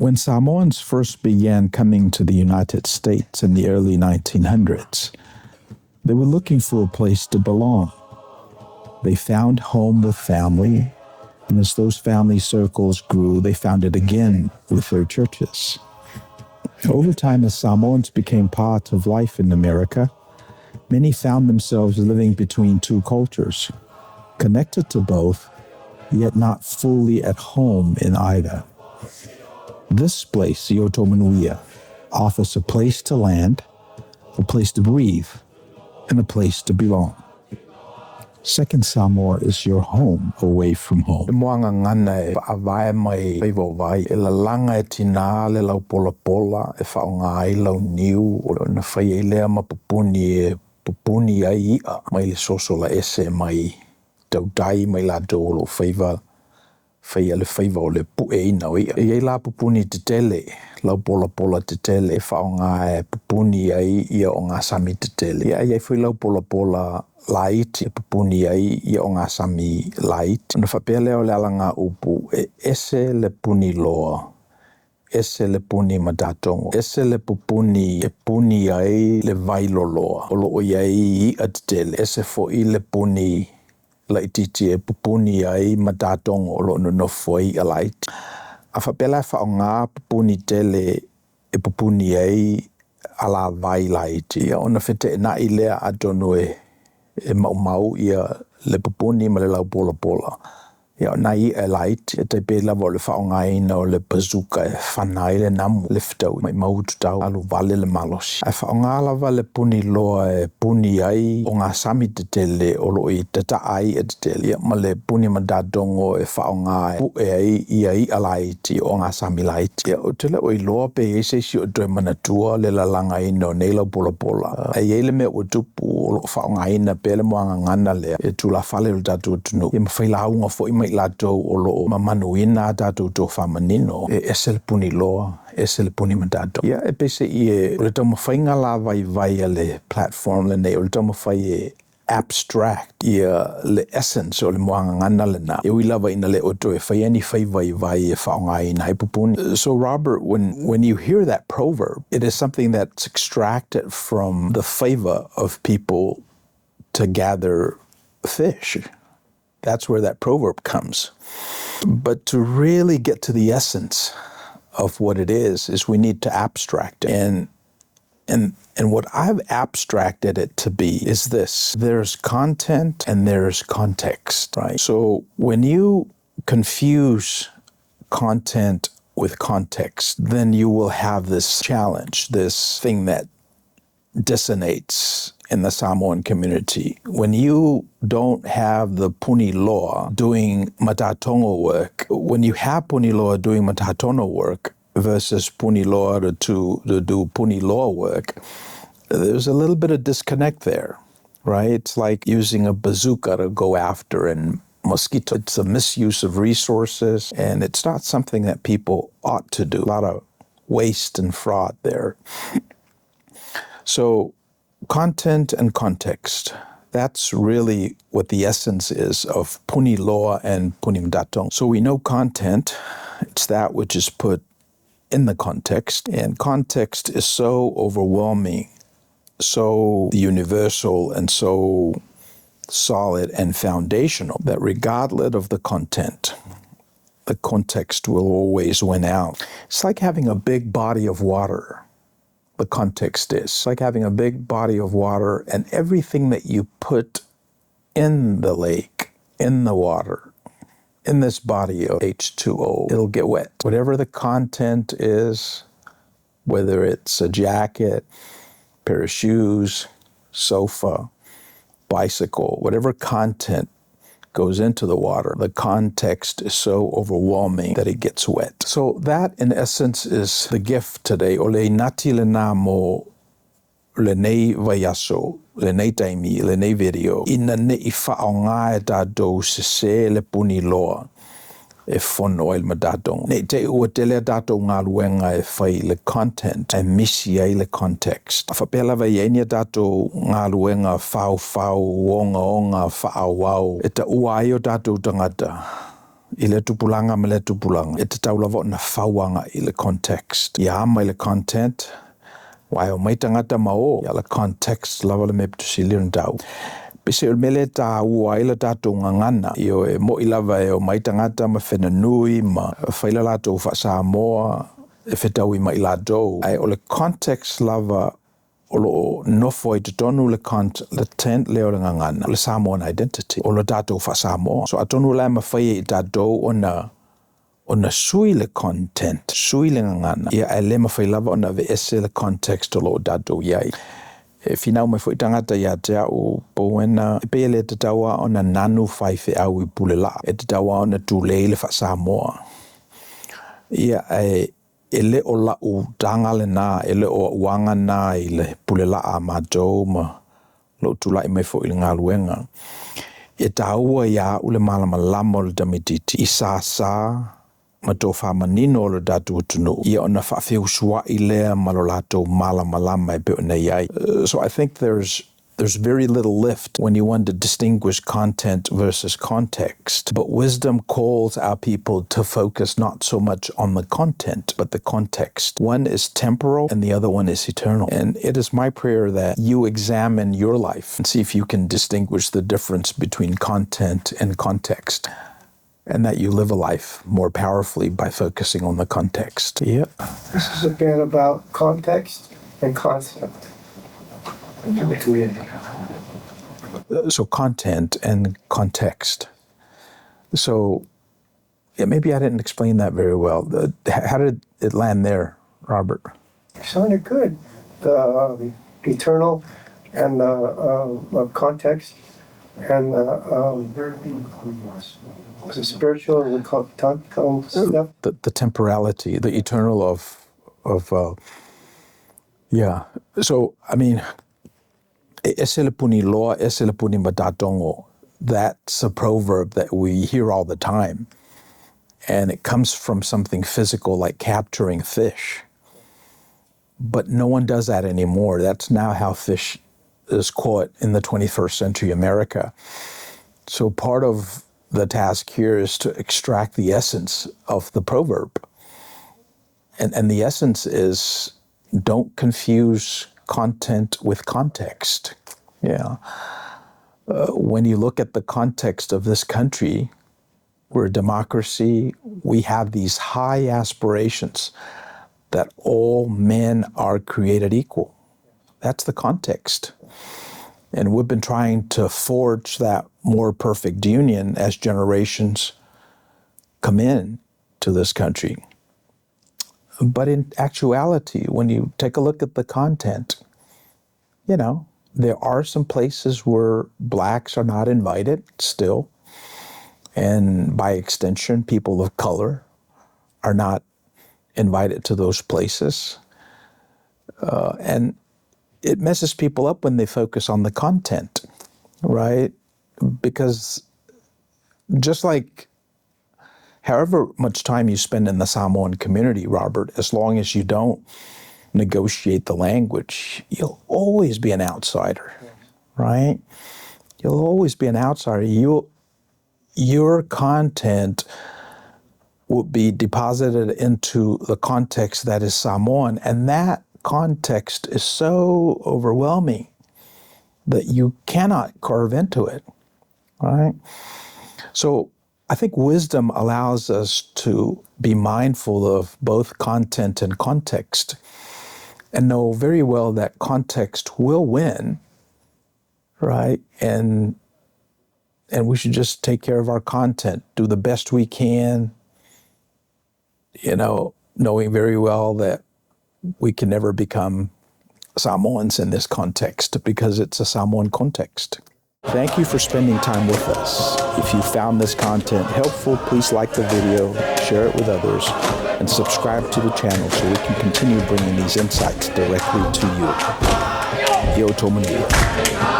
When Samoans first began coming to the United States in the early 1900s, they were looking for a place to belong. They found home with family, and as those family circles grew, they found it again with their churches. Over time, as Samoans became part of life in America, many found themselves living between two cultures, connected to both, yet not fully at home in either. This place, Ioto Manuia, offers a place to land, a place to breathe, and a place to belong. Second Samoa is your home away from home. Le muagagana e faavae mai faiva o vai, e lalaga e tinā le laupolapola e faaaoga ai launiu ona fai ai lea ma pupuni e pupuni ai iʻa mai le soso laese mai tautai ma i latou o lo o faiva faia le faiva o le puʻeina o iʻa. E i ai la pupuni tetele, laupolapola tetele e faaaoga e pupuni ai ia ogasami tetele. Ia, e i ai foi laupolapola laiti e pupuni ai ia ogasami laiti. Ona faapea lea o le alagaupu, e ese le puni loa, ese le puni matatogo, ese le pupuni e puni ai le vai loloa o loo i ai iʻa tetele, ese foʻi le puni laitiiti e pupuni ai matatogo o loo nonofo ai iʻa laiti. A faapea la e faaaoga pupuni tele e pupuni ai alavai laiti, ia ona feteenai lea atonu e maumau ia le pupuni ma le laupolapola, ia o nai iʻa e laiti e tai pei lava o le faaaogaina o le bazooka e fana ai le namu le fetaui maumau tatau alu vale le malosi. Ae faaaoga lava le puni loa e puni ai ogasami tetele o loo i tataa ai iʻa tetele, ia ma le puni matatogo e faaaoga e puʻe ai ia iʻa laiti o ogasami laiti. Ia, ou te le o iloa pe i ai se isi o toe manatua le lalagaina o nei laupolapola, ae i ai le mea ua tupu o loo faaaogaina pea le muagagana lea e tulafale o le tatou atunuu ia ma failauga foi ma i latou o loo mamanuina a tatou tofamanino. E ese le puni loa, ese le puni matatogo. Ia, e peiseai e o le taumafaiga la vaivai a le platform lenei o le taumafai e abstract ia le essence o le muagagana lena e ui lava ina le o toe faia ni faiva i vai e faaaogaina ai pupuni. So Robert, when you hear that proverb, it is something that's extracted from the favor of people to gather fish. That's where that proverb comes. But to really get to the essence of what it is we need to abstract it. And what I've abstracted it to be is this: there's content and there's context, right? So when you confuse content with context, then you will have this challenge, this thing that dissonates in the Samoan community. When you don't have the puni loa doing matatogo work, when you have puni loa doing matatogo work versus puni loa to do puni loa work, there's a little bit of disconnect there, right? It's like using a bazooka to go after and mosquito. It's a misuse of resources, and it's not something that people ought to do. A lot of waste and fraud there. So, content and context. That's really what the essence is of puni loa and puni matatogo. So we know content, it's that which is put in the context, and context is so overwhelming, so universal, and so solid and foundational that regardless of the content, the context will always win out. It's like having a big body of water. The context is. It's like having a big body of water, and everything that you put in the lake, in the water, in this body of H2O, it'll get wet. Whatever the content is, whether it's a jacket, pair of shoes, sofa, bicycle, whatever content goes into the water, the context is so overwhelming that it gets wet. So that, in essence, is the gift today. O le inati lena mo lenei vaiaso, lenei taimi, lenei video, ina nei faaaoga e tatou sesē le puni loa e fono ai le matatogo. Nei te ua tele a tatou galuega e fai le content e misi ai le context. Faapea lava i ai ni a tatou galuega faufau ogaoga faaauau e taua ai o tatou tagata. I lea tupulaga ma lea tupulaga, e tatau lava ona fau agai i le context. Ia ama i le content, aua e omai tagata ma o, a o le context lava le mea pito sili ona taua. Peiseai o le mea lea e taua ai le tatou gagana, ioe, e moni lava e omai tagata ma fenanui ma fai le latou faa-Samoa e fetaui ma i latou, ae o le context lava o lo o nofo ai totonu le content lea o le gagana, o le Samoan identity, o le tatou faa-Samoa. So atonu la e mafai e i tatou ona ona sui le content, sui le gagana, ia ae le mafai lava ona aveese le context o lo o tatou i ai. E finau mai foi tagata ia te au, Boena, e pei e le tatau lava ona nanu faifeau i pule laa, e tatau lava ona tulei le faa-Samoa. Ia, ae e le o lau taga lena, e le o au aga na i le pule laa a matou ma lou tulai mai foi i le galuega. E taua ia au le malamalama o le tamaitiiti i sasa ma tofa manino o le tatou atunuu, ia ona faafeusuai lea ma lo latou malamalama e pei ona i ai. So I think there's very little lift when you want to distinguish content versus context. But wisdom calls our people to focus not so much on the content, but the context. One is temporal and the other one is eternal. And it is my prayer that you examine your life and see if you can distinguish the difference between content and context, and that you live a life more powerfully by focusing on the context. Yeah. This is again about context and concept. So content and context. So yeah, maybe I didn't explain that very well. How did it land there, Robert? It sounded good. The eternal and the context and the was it spiritual and the stuff? The temporality, the eternal of yeah. So, I mean, e ese le puniloa, ese le punimatatogo. That's a proverb that we hear all the time. And it comes from something physical like capturing fish. But no one does that anymore. That's now how fish is caught in the 21st century America. So part of the task here is to extract the essence of the proverb. And the essence is, don't confuse content with context. Yeah. When you look at the context of this country, we're a democracy, we have these high aspirations that all men are created equal. That's the context. And we've been trying to forge that more perfect union as generations come in to this country. But in actuality, when you take a look at the content, there are some places where blacks are not invited still. And by extension, people of color are not invited to those places. And it messes people up when they focus on the content, right? Because just like however much time you spend in the Samoan community, Robert, as long as you don't negotiate the language, you'll always be an outsider, right? You'll always be an outsider. Your content will be deposited into the context that is Samoan, and that context is so overwhelming that you cannot carve into it, right? So I think wisdom allows us to be mindful of both content and context, and know very well that context will win, right? And we should just take care of our content, do the best we can, knowing very well that we can never become Samoans in this context because it's a Samoan context. Thank you for spending time with us. If you found this content helpful, please like the video, share it with others, and subscribe to the channel so we can continue bringing these insights directly to you. Ia outou manuia.